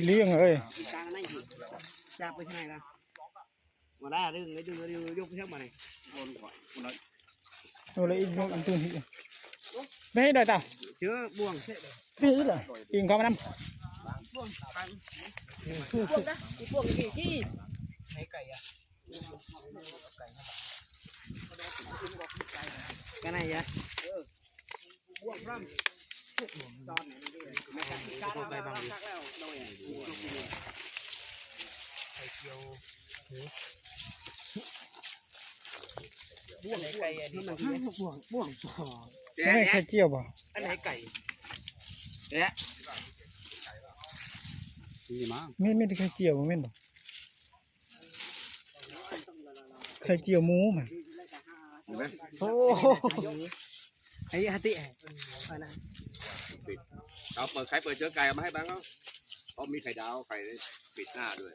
ລ້ຽງເອີຍ ກາງນັ້ນ ຈັບໄປທາງໃນລະ ບໍ່ໄດ້ ດຶງ ດຶງ ດຶງ ຍົກເທື່ອມານີ້ ໂອ້ ລະອີກ ອີກຕົວນີ້ ໄດ້ ໄດ້ຕາ ເຈີບ່ວງເສະ ນີ້ລະ ອີງເຂົ້າມານຳ ບ່ວງ ບ່ວງນະ ບ່ວງນີ້ ໃຫ້ໄກ່ອະ ກັນໄດ້ຢະ ບ່ວງ ບ່ວງ ບ່ວງ ແມ່ນໄຂ່ຈຽວບໍ່? ອັນໃດໄກ່ ແລະ ນີ້ມາ ມີ ມີແຕ່ໄຂ່ຈຽວບໍ່ແມ່ນບໍ່? ໄຂ່ຈຽວໝູ ໂອ້ ໄອ້ ເອົາເປີດ ໃຜເປີດເຈີໄກ່ເອົາມາໃຫ້ເບິ່ງເນາະ ເພາະມີໄຂ່ດາວ ໄຂ່ປິດໜ້າດ້ວຍ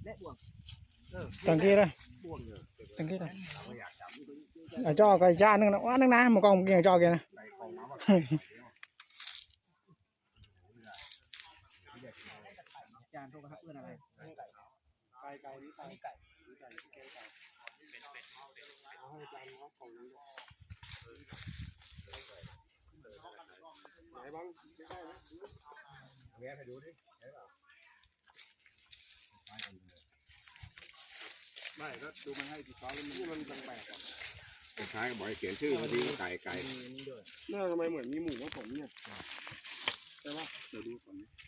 ແລະບ່ວງ ເອີ ຕັ້ງກີ້ລະ ບ່ວງ ເອີ ຕັ້ງກີ້ລະ ເອົາຈອກໄກ່ຈານໜຶ່ງນະ ວ່າໜຶ່ງນະ ໝູ່ກອງກິນຈອກກິນນະ ຈານໂທກະທັບເອີ້ນອະໄລ? ໄກ່ ໄກ່ ນີ້ໄກ່ ນີ້ໄກ່ ນີ້ໄກ່ ແກງໄກ່ ເອົາໃຫ້ຈານເອົາຂອງນີ້ ໄດ້ບ້າງ ໄດ້ນະ ແງະໃຫ້ດູດິ ໄດ້ເປົ່າ? ໄມ່ ກໍດູມັນໃຫ້ຕິດຕໍ່ ມັນ ມັນແປກໆ ອະ ຄ້າຍໆກັບບໍ່ໃຫ້ຂຽນຊື່ ບາງທີໄກ່ ໄກ່ ເອີ ນີ້ດ້ວຍ ໜ້າທຳໄມເໝືອນມີໝູມາຕົງນີ້ ໃຊ່ປະ? ເດີ ດູຕົງນີ້